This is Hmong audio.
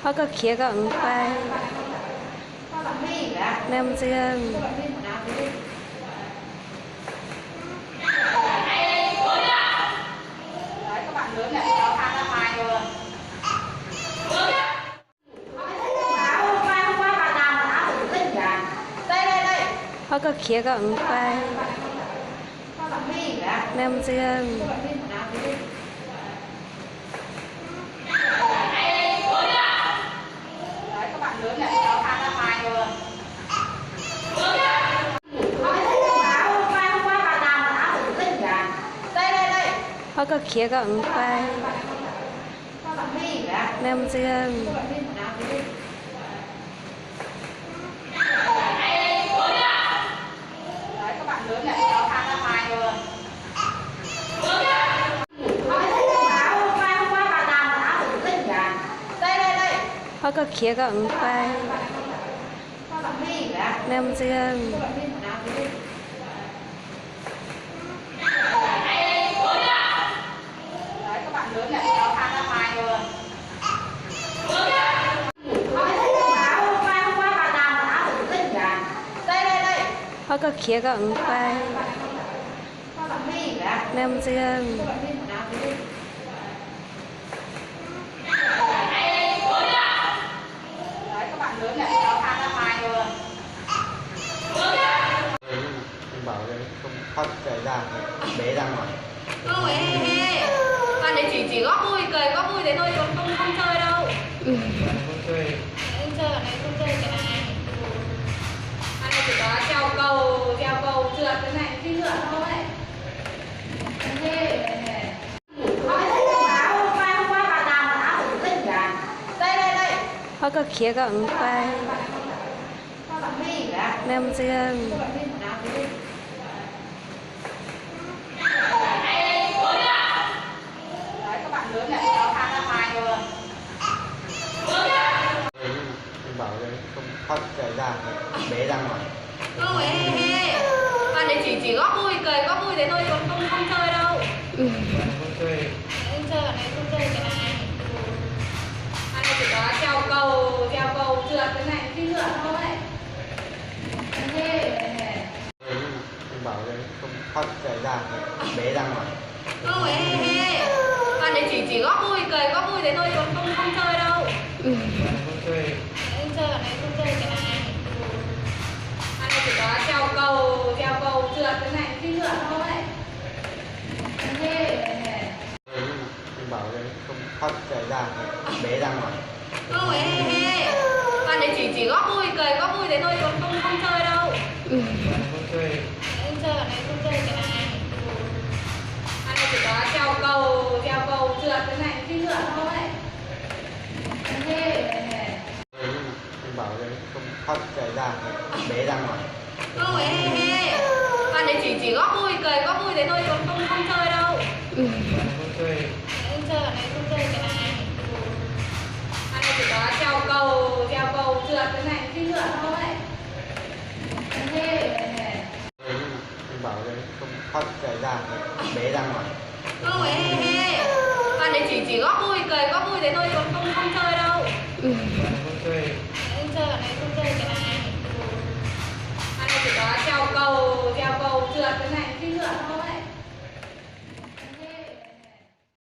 Ob koj khiav koj ntxeev pais. Neb ntxiag. Ob koj khiav koj ntxeev pais. Neb ntxiag. Ob koj khiav koj ntxeev pais. Neb ntxiag. Ob koj khiav koj ntxeev pais. Neb ntxiag. Ob koj khiav koj ntxeev pais. Neb ntxiag. Con này chỉ chỉ góp vui, cười góp vui thế thôi, còn không không chơi đâu. Không chơi. Không chơi, con này không chơi cái này. Con này chỉ có trèo cầu, trèo cầu trượt thế này, phi ngựa thôi. Con này không báo, hôm qua, hôm qua bà làm mà áo cũng rất là. Đây, đây, đây. Ob koj khiav koj ntxeev pais. Neb ntxiag. Con này chỉ chỉ góp vui, cười góp vui thế thôi, còn không không chơi đâu. Không chơi. Không chơi, con này không chơi cái này. Con này chỉ có trèo cầu, trèo cầu trượt thế này, phi ngựa thôi. Không chơi. Không báo, không thoát chạy ra, bé ra ngoài. Con này chỉ chỉ góp vui, cười góp vui thế thôi, còn không không chơi đâu. Không chơi. Không chơi, con này không chơi cái này. Con này chỉ có trèo cầu, trèo cầu trượt thế này, phi ngựa thôi. Không chơi. Không báo, không thoát chạy ra, bé ra ngoài. Con này chỉ chỉ góp vui, cười góp vui thế thôi, còn không không chơi đâu. Không chơi. Không chơi, con này không chơi cái này. Con này chỉ có trèo cầu, trèo cầu trượt thế này, phi ngựa thôi. Không chơi. Không báo, không thoát chạy ra, bé ra ngoài. Con này chỉ chỉ góp vui, cười góp vui thế thôi, còn không không chơi đâu. Không chơi. Không chơi, con này không chơi cái này. Con này chỉ có trèo cầu, trèo cầu trượt thế này, phi ngựa thôi. Không chơi. Không báo, không thoát chạy ra, bé ra ngoài. Con này chỉ chỉ góp vui, cười góp vui thế thôi, còn không không chơi đâu. Không chơi. Không chơi, con này không chơi cái này. Con này chỉ có trèo cầu, trèo cầu trượt thế này, phi ngựa thôi.